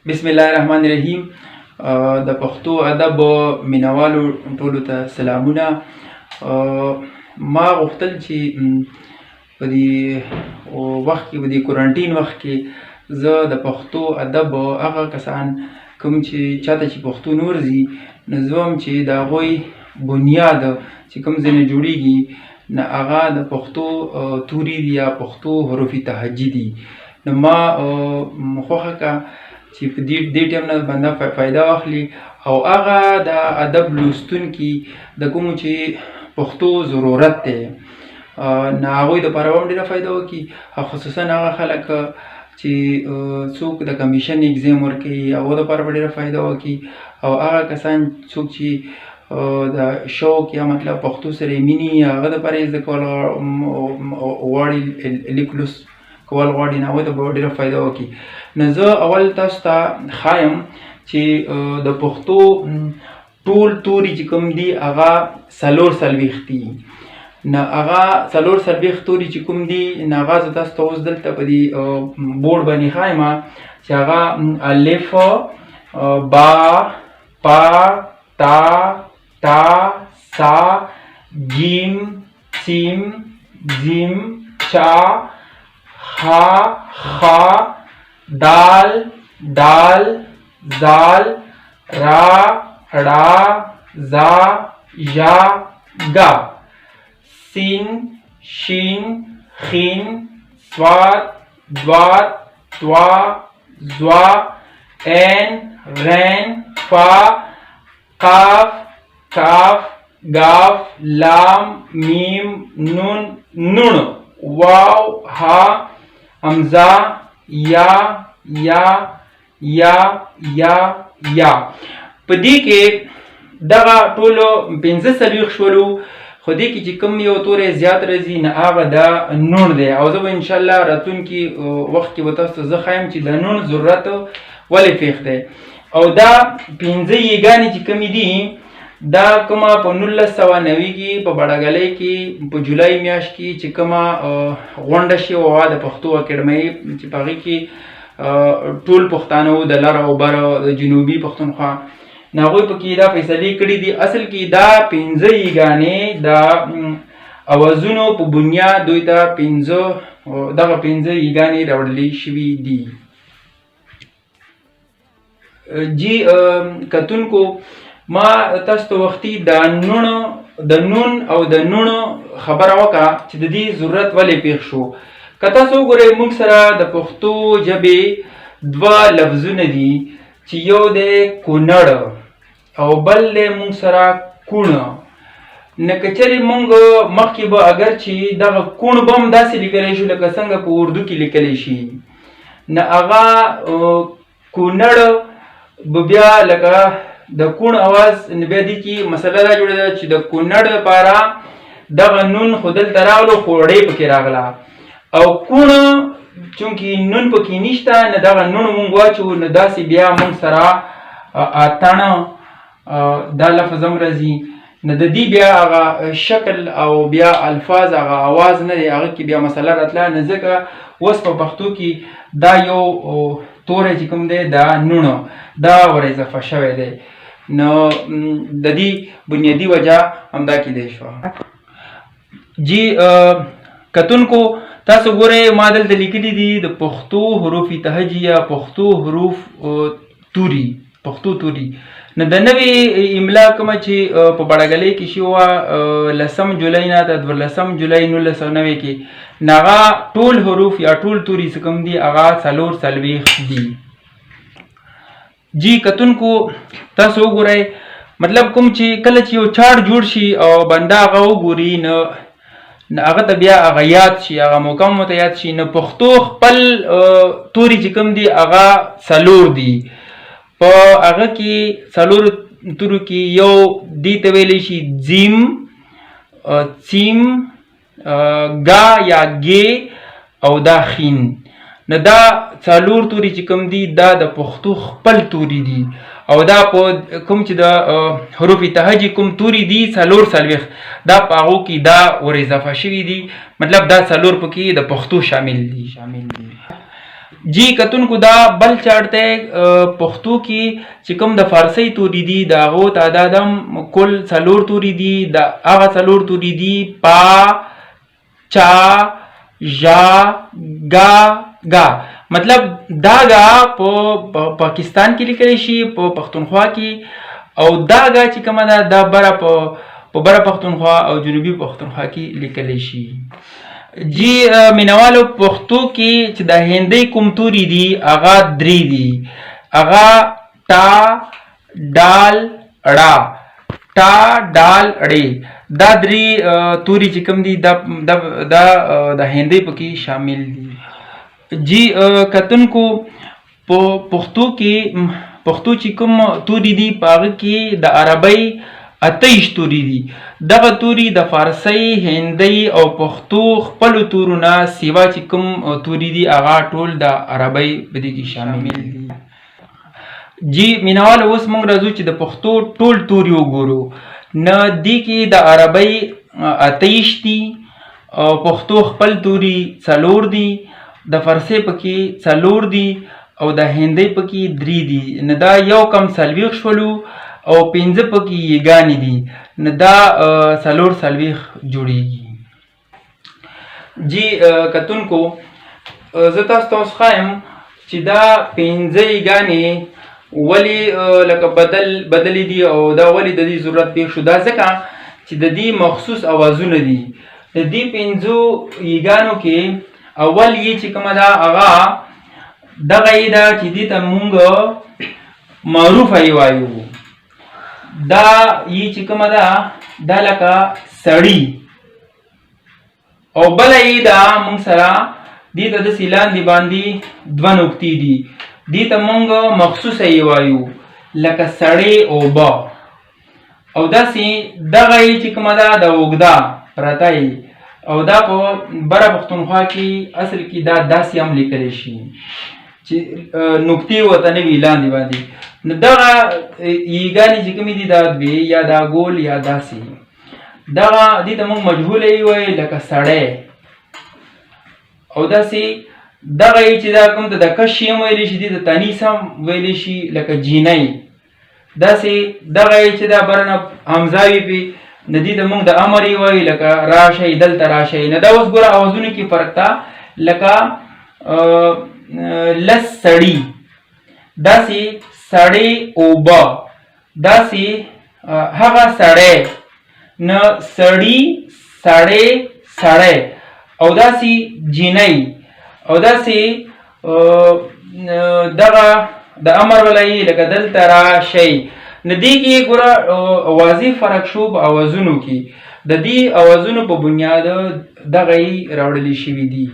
بسم الله الرحمن الرحیم. د پښتو ادب مینوالو ټولو ته سلامونه. ما غوښتل چې په دې وخت کې، په دې کورنټین وخت کې، زه د پښتو ادب هغه کسان کوم چې چاته چې پښتو نه ورځي، نو زه وایم چې د هغوی بنیاد چې کوم ځای نه جوړېږي، نو هغه د پښتو توري دي یا پښتو حروف تهجي دي. نو ما خوښه کړه چې په دې ټایم نه بنده فایده واخلي او هغه د ادب لوستونکي د کومو چې پښتو ضرورت دی، نو هغوی دپاره به هم ډېره فایده وکړي، او خصوصا هغه خلک چې څوک د کمیشن اګزام ورکوي، هغو دپاره به ډېره فایده وکړي، او هغه کسان څوک چې د شوق یا مطلب پښتو سره مینې، هغه دپاره یې زده کول غواړي، لیک لوست کول غواړي، نو هغوی ته به ډېره فایده وکړي. نو زه اول تاسو ته ښایم چې د پښتو ټول توري چې کوم دي، هغه 44 دي. نو هغه 44 توري چې کوم دي، نو هغه زه تاسو ته اوس دلته په دې بورډ باندې ښایم چې هغه الف، با، پا، تا، تا، سا، جیم، سیم، جیم، چا، خا، خا، دال، دال، زال، را، ړا، زا، ژا، ګا، سین، شین، خین، صاد، ضاد، طا، ظا، عین، غین، فا، قاف، کاف، ګاف، لام، میم، نون، نون، واو، ها، همزه، یا، یا، یا، یا، یا. په دې کې دغه ټولو 45 شولو، خو دې کې چې کوم یو توری زیات راځي، نه هغه د نون دی. او زه به انشاءالله راتلونکي وخت کې به تاسو ته زه ښایم چې د نون ضرورت ولې پېښ دی. او دا پنځه یګانې چې کومې دي، دا کومه په 1990 کې په بډاګلۍ کې په جولای میاشت کې چې کومه غونډه شوې وه د پښتو اکیډمۍ، چې په هغې کې ټول پښتانه وو د لر او بر د جنوبي پښتونخوا، نو هغوی پکې دا فیصلې کړې دي. اصل کې دا پنځه یګانې د اوازونو په بنیاد دوی ته پنځه دغه پنځه یګانې راوړلې شوي دي. جی کتونکو، ما تاسو ته وختي د نون د نون او د نون خبره وکړه چې د دې ضرورت ولې پیښ شو. که تاسو وګورئ، موږ سره د پښتو ژبې دوه لفظونه دي چې یو دی کونړ او بل دی موږ سره کوڼ. نو که چېرې موږ مخکې به اګر چې دغه کوڼ به هم داسې لیکلی شو لکه څنګه په اردو کې لیکلی شي، نو هغه کونړ به بیا لکه د کوڼ اواز. نو بیا دې کې مسله دا جوړېده چې د کونړ لپاره دغه نون خو دلته راغلو، خو ړې پکې راغله، او کوڼ چونکې نون پکې نشته، نو دغه نون مونږ واچو. نو داسې بیا مونږ سره اتڼ دا لفظ هم راځي. نو د دې بیا هغه شکل او بیا الفاظ هغه اواز نه دی، هغه کې بیا مسله راتله. نو ځکه اوس په پښتو کې دا یو توری چې کوم دی، دا نون، دا ور اضافه شوی دی. نو د دې بنیادي وجه همدا کېدای شوه. جی کتونکو، تاسو ګورئ، ما دلته لیکلي دي د پښتو حروف تهجي یا پښتو حروف توري، پښتو توري. نو د نوې املا کومه چې په بړګلۍ کې شوې وه 10 جولای نه تر 12 جولای 1990 کې، نو هغه ټول حروف یا ټول توري چې کوم دي، هغه 44 دي. جی کتونکو، تاسو وګورئ، مطلب کوم چې کله چې یو چارټ جوړ شي او بنده هغه وګوري، نو هغه ته بیا هغه یاد شي، هغه مکمل ته یاد شي. نو پښتو خپل توري چې کوم دي، هغه څلور دي. په هغه کې څلور تورو کې یو دې ته ویلی شي جیم، څیم، ګا یا ګې او دا خین. نو دا څلور توري چې کوم دي، دا د پښتو خپل توري دي. او دا په کوم چې د حروف تهجي کوم توري دي 44، دا په هغو کې دا ور اضافه شوي دي. مطلب دا څلور پکې د پښتو شامل دي. جی کتونکو دا بل چارټ دی. پښتو کې چې کوم د فارسۍ توري دي، د هغو تعداد هم کل څلور توري دي. د هغه څلور توري دي پا، چا، ژا، ګا، ګا. مطلب دا ګا په پاکستان کې لیکل شي، په پښتونخوا کې، او دا ګا چې کومه ده دا بره په بره پښتونخوا او جنوبي پښتونخوا کې لیکل شي. جی مینوالو، پښتو کې چې د هندۍ کوم توري دي هغه درې دي، هغه ټا، ډال، ړا. ټا، ډال، ړې، دا درې توري چې کوم دي دا دا دا د هندۍ پکې شامل دي. جی کتونکو، په پښتو کې پښتو چې کوم توري دي په هغه کې د عربۍ 28 توري دي. دغه توري د فارسۍ، هندۍ او پښتو خپلو تورو نه سیوا چې کوم توري دي هغه ټول د عربۍ په دې کې شامل دي. جی مینوال، اوس موږ راځو چې د پښتو ټول توري وګورو. نه دې کې د عربۍ 28 دي او پښتو خپل توري څلور دي، د فارسۍ پکې څلور دي او د هندۍ پکې درې دي. نه دا یو کم 40 شولو او پنځه پکې یګانې دي، نه دا 44 جوړیږي. جی کتونکو، زه تاسو ته اوس ښایم چې دا پنځه یګانې ولې لکه بدل بدلې دي او دا ولې د دې ضرورت پېښ شو. دا ځکه چې د دې مخصوص اوازونه دي. د دې پنځو یګانو کې اول یې چې کومه ده هغه دغه یې ده چې دې ته مونږ معروفه یې وایو. دا یې چې کومه ده دا لکه سړي، او بله یې ده مونږ سره دې ته داسې لاندې باندې دوه نقطې دي، دې ته مونږ مخصوصه یې وایو لکه سړی اوبه. او داسې دغه یې چې کومه ده د اوږده پرته یې، او دا په بره پښتونخوا کې اصل کې دا داسې هم لیکلی شي چې نقطې ورته نه وي لاندې باندې. نو دغه یګانې چې کومې دي دا دوې، یا دا ګول یا داسې دغه، دې ته موږ مجهوله یې وایو لکه سړی. او داسې دغه یې چې دا کوم ته د کش هم ویلی شي، دې ته تانیث هم ویلی شي لکه جینۍ. داسې دغه یې چې دا برنه همزه وي پې، نو دې ته موږ د امر یې وایو لکه راشئ، دلته راشئ. نو دا اوس ګوره اوازونو کې فرق ده لکه لس سړي، داسې سړی اوبه، داسې هغه سړی، نه سړي، سړی، سړی، او داسې جینۍ، او داسې دغه د امر ولا یې لکه دلته راشئ. نو دې کې ګوره واضح فرق شو په اوازونو کې. د دې اوازونو په بنیاد دغه یې راوړل شوي دي.